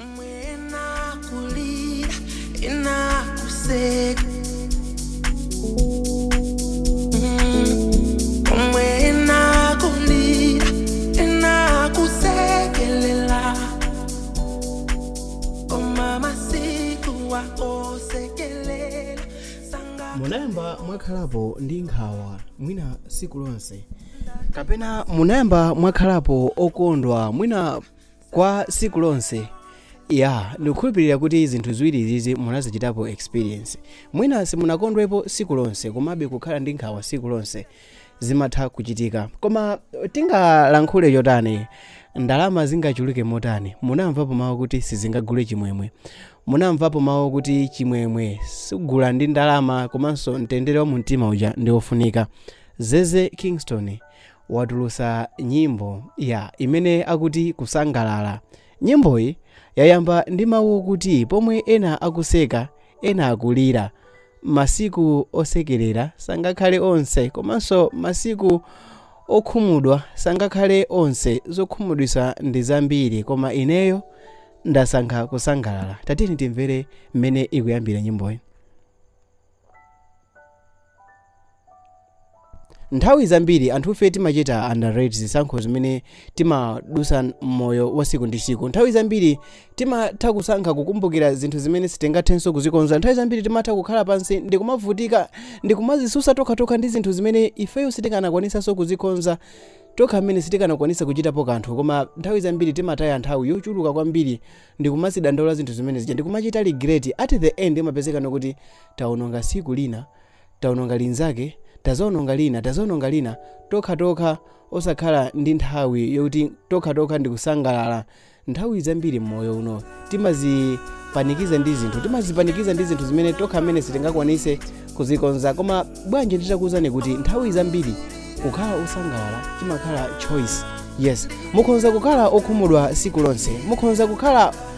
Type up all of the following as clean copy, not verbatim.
Omwe ena kulira, ena kuseka. Omwe ena kulira, ena kusekelela. Koma masiku osekelela sanga. Munayamba mwakhalapo ndi nkhawa mwina tsiku lonse, kapena munayamba mwakhalapo okondwa mwina kwa tsiku lonse? Ya, ndikukhulupirira kuti zinthu ziwiri izizi munazichitapo experience. Mwina simunakondwepo tsiku lonse, komabe kukhala ndi nkhawa tsiku lonse zimatha kuchitika. Koma tingalankhule chotani, ndalama zingachuluke motani, munamvapo mawu kuti sizingagule chimwemwe? Munamvapo mawu kuti chimwemwe sigula ndi ndalama, komanso mtendere wa mumtima uja ndi wofunika? Zeze Kingston watulusa nyimbo ya imene akuti Kusangalala. Nyimboyi yayamba ndi mawu okuti pomwe ena akuseka, ena akulira. Masiku osekerera sangakhale onse, komanso masiku okhumudwa sangakhale onse. Zokhumudwitsa ndi zambiri, koma ineyo ndasankha kusangalala. Tatiyeni timvere mmene ikuyambira nyimboyi. Nthawi zambiri anthufe timachita underrate zisankho zimene timadusa mmoyo wa tsiku ndi tsiku. Nthawi zambiri timatha kusankha kukumbukira zinthu zimene sitingathenso kuzikonza. Nthawi zambiri timatha kukhala pansi ndikumavutika, ndikumazisusa tokhatokha ndi zinthu zimene ifeyo sitikanakwanisanso kuzikonza tokha, amene sitikanakwanisa kuchitapo kanthu. Koma nthawi zambiri timataya nthawi yochuluka kwambiri ndikumazidandaula zinthu zimene zija, ndikumachita regret. At the end imapezekano kuti taononga tsiku lina, taononga linzake, tazaononga lina, tazaononga lina, tokhatokha, osakhala ndi nthawi yokuti tokhatokha ndikusangalala. Nthawi zambiri mmoyo uno timazipanikiza ndi zinthu, timazipanikiza ndi zinthu zimene tokha amene sitingakwanise kuzikonza. Koma bwanji nditakuwuzani kuti nthawi zambiri kukhala osangalala chimakhala choice? Yes, mukhoza kukhala okhumudwa tsiku lonse,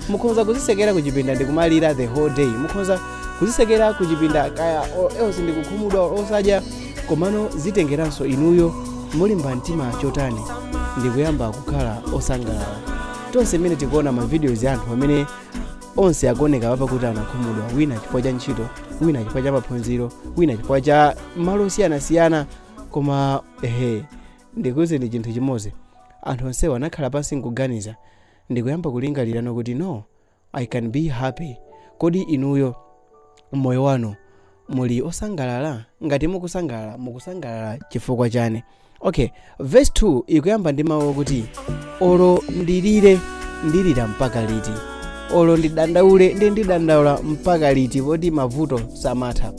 mukhoza kuzisekera kuchipinda ndikumalira the whole day, mukhoza kuzisekera kuchipinda kaya or else ndikukhumudwa osadya, komano zitengeranso inuyo mulimba mtima chotani ndikuyamba kukhala osangalala. Tonse mmene tikuona ma videos ya anthu amene onse akuoneka papa kuti anakhumudwa, wina chifukwa cha ntchito, wina chifukwa cha maphunziro, wina chifukwa cha malo osiyanasiyana, koma ehe, ndikuwuzeni chinthu chimodzi: anthu onsewo anakhala pansi nkuganiza ndikuyamba kulingalirano kuti, "No, I can be happy." Kodi inuyo moyo wanu muli osangalala? Ngati mukusangalala, mukusangalala chifukwa chani? Okay, verse 2 ikuyamba ndi mawu okuti, "Olo ndilire, ndilira mpaka liti? Olo ndidandaule, ndi ndidandaula mpaka liti, poti mavuto samatha?"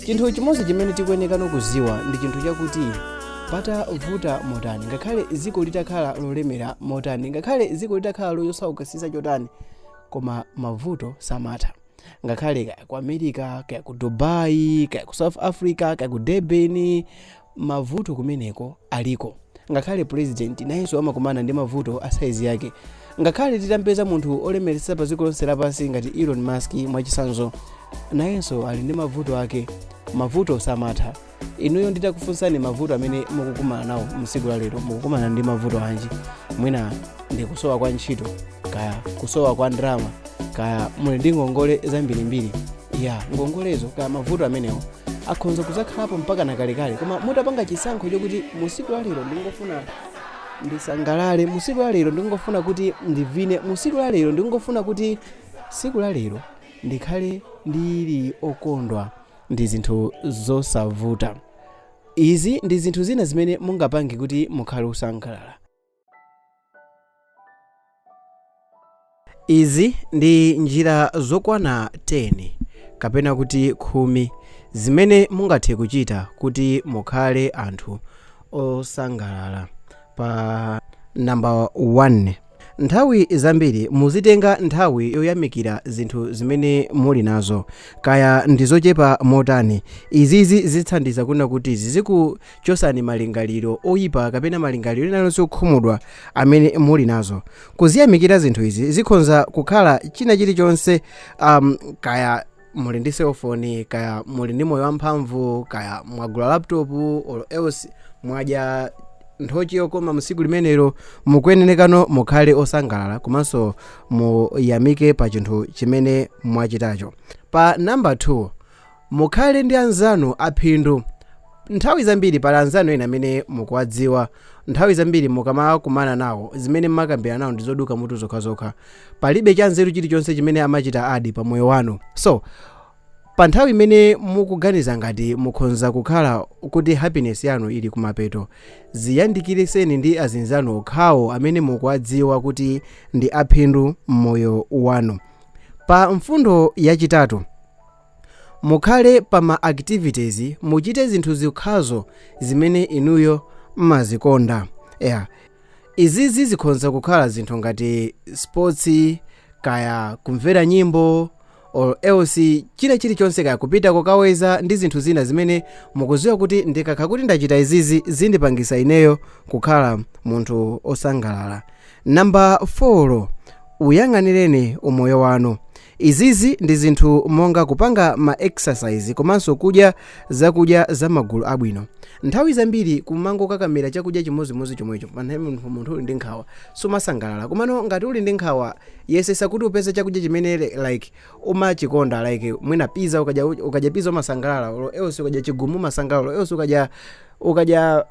Chinthu chimodzi chimene tikuyenekano kuziwa ndi chinthu chakuti patavuta motani, ngakhale dziko litakhala lolemera motani, ngakhale dziko litakhala losaukitsitsa chotani, koma mavuto samatha. Ngakhale kaya ku America, kaya ku Dubai, kaya ku South Africa, kaya ku Durban, mavuto kumeneko aliko. Ngakhale president nayenso amakumana ndi mavuto a saizi yake. Ngakhale titampeza munthu olemeretsa pa dziko lonse lapansi ngati Elon Musk mwachitsanzo, nayenso ali ndi mavuto ake. Mavuto samatha. Inuyo nditakufunsani mavuto amene mukukumana nawo msiku la lero, mukukumana ndi mavuto anji? Mwina ndi kusowa kwa ntchito, kaya kusowa kwa ndalama, kaya muli ndi ngongole zambirimbiri. Ya, ngongolezo kaya mavuto amenewo akhonza kuzakhalapo mpaka na kalekale, koma mutapanga chisankho chokuti musiku la lero ndingofuna ndisangalale, musiku la lero ndingofuna kuti ndivine, musiku la lero ndingofuna kuti siku la lero ndikhale ndili okondwa, ndi zinthu zosavuta. Izi ndi zinthu zina zimene mungapange kuti mukhale osangalala. Izi ndi njira zokwana 10 kapena kuti 10 zimene mungathe kuchita kuti mukhale anthu osangalala. Pa namba 1, nthawi zambiri muzitenga nthawi yoyamikira zinthu zimene muli nazo, kaya ndi zochepa motani. Izizi zithandiza kuna kuti zizikuchosani malingaliro oyipa kapena malingaliro ena alionse okhumudwa amene muli nazo. Kuziyamikira zinthu izi zikhonza kukhala china chilichonse, kaya muli ndi cellphone, kaya muli ndi moyo wamphamvu, kaya mwagula laptop or else mwadya nthochi yokoma msiku limenelo, mukuyenerekano mukhale osangalala komanso muyamike pa chinthu chimene mwachitacho. Pa namba 2, mukhale ndi anzanu aphindu. Nthawi zambiri pali anzanu ena amene mukuwadziwa, nthawi zambiri mukamakumana nawo, zimene mmakambirana nawo ndi zoduka mutu zokhazokha. Palibe chanzeru chilichonse chimene amachita add pa moyo wanu. So pa nthawi imene mukuganiza ngati mukhonza kukhala kuti happiness yanu ili kumapeto, ziyandikiriseni ndi azinzanu okhawo amene mukuwadziwa kuti ndi aphindu m'moyo wanu. Pa mfundo yachitatu, mukhale pa ma activities, muchite zinthu zokhazo zimene inuyo mmazikonda. Yeah. Izizi zikhonza kukhala zinthu ngati sports, kaya kumvera nyimbo or else china chilichonse, kaya kupita kokaweza ndi zinthu zina zimene mukuziwa kuti ndikakha kuti ndachita izizi, zindipangisa ineyo kukhala munthu osangalala. Namba 4, uyang'anireni umoyo wanu. Izizi ndi zinthu monga kupanga ma exercise komanso kudya zakudya za magulu abwino. Nthawi zambiri kumangokakamira chakudya chimodzimodzi chomwecho, panthawi munthu uli ndi nkhawa sumasangalala. Komano ngati uli ndi nkhawa, yesesa kuti upeze chakudya chimene like umachikonda, like mwina pizza. Ukadya pizza umasangalala, or else ukadya chigumu umasangalala, or else ukadya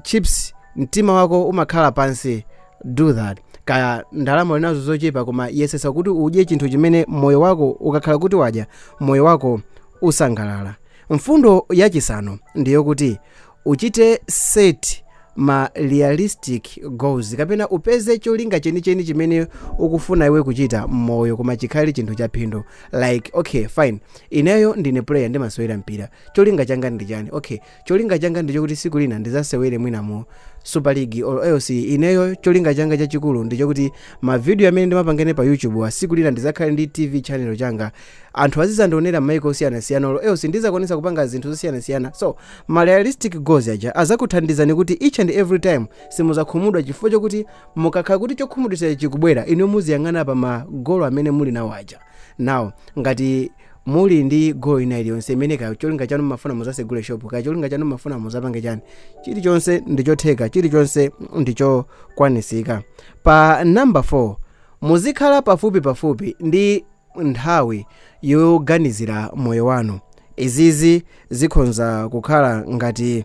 chips mtima wako umakhala pansi. Do that. Kaya ndalama ulinazo zochepa, koma yesesa kuti udye chinthu chimene moyo wako, ukakhala kuti wadya, moyo wako usangalala. Mfundo yachisanu ndiyokuti uchite set ma realistic goals, kapena upeze cholinga chenicheni chimene ukufuna iwe kuchita mmoyo, koma chikhale chinthu cha phindu. Like, okay, fine, ineyo ndine player, ndimasewera mpira. Cholinga changa ndi chani? Okay, cholinga changa ndichokuti siku lina ndizasewere mwina mu Super League, or else ineyo cholinga changa chachikulu ndichokuti ma video amene ndimapangene pa YouTube wa, siku lina ndizakhale ndi TV channel changa, anthu azizandionera m'maiko osiyanasiyana, or else ndizakwanisa kupanga zinthu zosiyanasiyana. So ma realistic goals aja azakuthandizani kuti each and every time simuzakhumudwa, chifukwa chokuti mukakhala kuti chokhumudwitsa chikubwera, inu muziyang'ana pa ma goal amene muli nawo aja. Now ngati muli ndi goal ina iliyonse imene, kaya cholinga chanu mumafuna muzasegule shop, kaya cholinga chanu mumafuna muzapange chani, chilichonse ndichotheka, chilichonse ndichokwanisika. Pa number 4, muzikhala pafupi pafupi ndi nthawi yoganizira moyo wanu. Izizi zikhonza kukhala ngati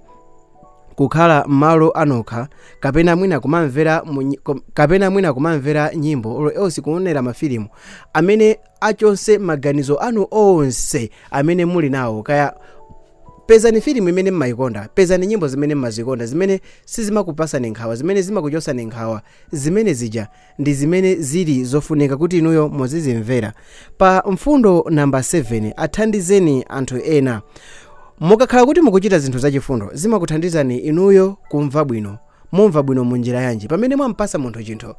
kukhala malo anokha, kapena mwina kumamvera nyimbo, or else kuonera mafilimu amene achonse maganizo anu onse amene muli nawo. Kaya pezani filimu imene mmayikonda, pezani nyimbo zimene mmazikonda, zimene sizimakupasani nkhawa, zimene zimakuchosani nkhawa. Zimene zija ndi zimene zili zofunika kuti inuyo muzizimvera. Pa mfundo namba 7, athandizeni anthu ena. Mukakhala kuti mukuchita zinthu zachifundo, zimakuthandizani inuyo kumva bwino. Mumva bwino munjira yanji? Pamene mwampasa munthu chinthu,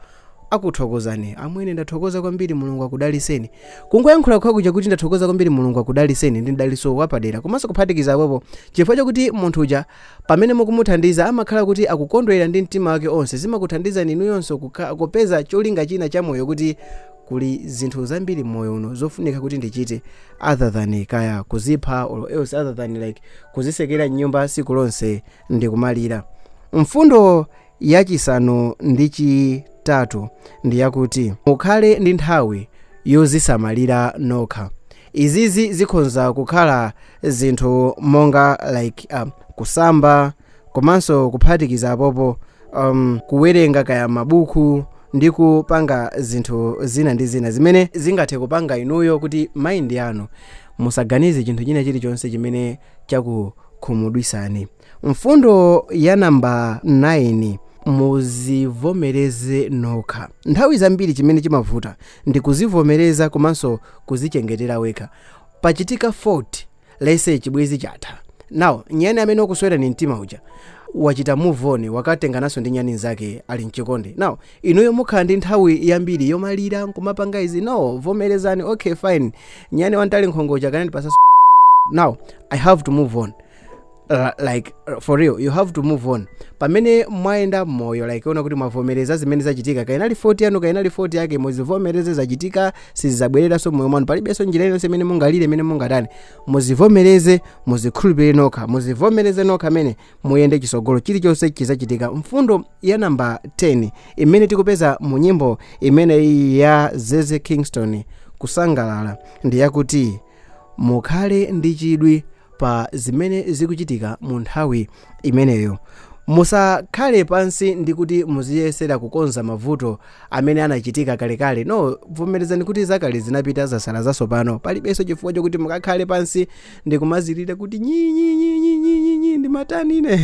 akuthokozani: "Amwene, ndathokoza kwambiri, Mulungu akudaliseni." Kungoyankhula kwakuja kuti "Ndathokoza kwambiri, Mulungu akudaliseni" ndi mdaliso wapadera. Komanso kuphatikiza apopo, chifukwa chakuti munthu uja pamene mukumuthandiza amakhala kuti akukondwera ndi mtima wake onse, zimakuthandizani inuyonso kupeza cholinga china cha moyo, kuti kuli zinthu zambiri mmoyo uno zofunika kuti ndichite other than kaya kuzipha, or else other than like kuzisekera mnyumba siku lonse ndikumalira. Mfundo yachisanu ndi chitatu ndi yakuti mukhale ndi nthawi yozisamalira nokha. Izizi zikhonza kukhala zinthu monga like kusamba, komanso kuphatikiza apopo kuwerenga kaya mabuku ndi kupanga zinthu zina ndi zina zimene zingathe kupanga inuyo kuti mind yanu musaganize chinthu china chilichonse chimene chakukhumudwisani. Mfundo ya namba 9, muzivomereze nokha. Nthawi zambiri chimene chimavuta ndi kuzivomereza komanso kuzichengetera wekha. Pachitika fault, lese chibwezi chatha. Now nyani amene ukuswera ni mtima uja wachita move on, wakatengananso ndi nyani nzake, ali mchikondi. Now inuyo mukhala ndi nthawi yambiri yomalira nkumapanga izi. No, vomerezani: "Okay, fine, nyani wantali nkhongoja kanandipasa, now I have to move on." Like for real, you have to move on pamene mwayenda moyo, like ona kuti mwavomereza zimene zachitika. Kainali 40 yanu, kainali 40 yake, muzivomereze, zachitika, sizabwereranso moyo mwanu. Palibenso njira iliyonse imene mungalire, imene mungatani. Muzivomereze, muzikhulupirire nokha, muzivomereze nokha amene muyende chisogolo, chilichonse chizachitika. Mfundo ya namba 10 imene tikupeza mu nyimbo imeneyi ya Zeze Kingston, "Kusangalala", ndi yakuti mukhale ndi chidwi pa zimene zikuchitika mu nthawi imeneyo. Musakhale pansi ndi kuti muziyesera kukonza mavuto amene anachitika kalekale. No, vomerezani kuti zakale zinapita, zasala zasopano. Palibenso chifukwa chokuti mukakhale pansi ndi kumazilira kuti nyinyinyinyinyinyi ndimatanine.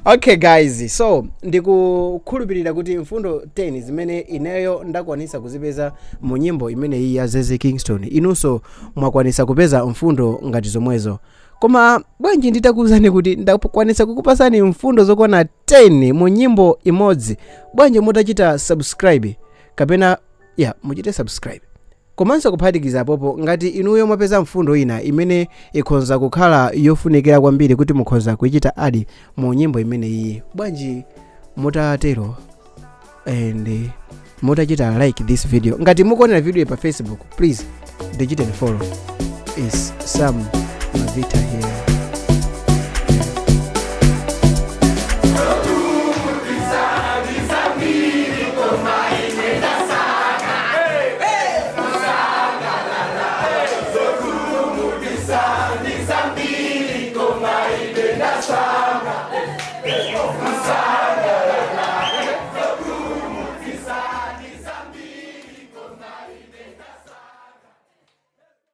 Okay guys, so ndikukhulupirira kuti mfundo 10 zimene ineyo ndakwanisa kuzipeza mu nyimbo imeneyi ya Zeze Kingston, inunso mwakwanisa kupeza mfundo ngati zomwezo. Koma bwanji nditakuwuzani kuti ndakwanisa kukupasani mfundo zokwana 10 mu nyimbo imodzi? Bwanji mutachita subscribe kapena ya muchite subscribe? Komanso kuphatikiza apopo, ngati inuyo mwapeza mfundo ina imene ikhonza kukhala yofunikira kwambiri kuti mukhoza kuichita add mu nyimbo imeneyi, bwanji mutatero and mutachita like this video? Ngati mukuonera video pa Facebook, please ndichiteni follow. Is Sam Mavita here.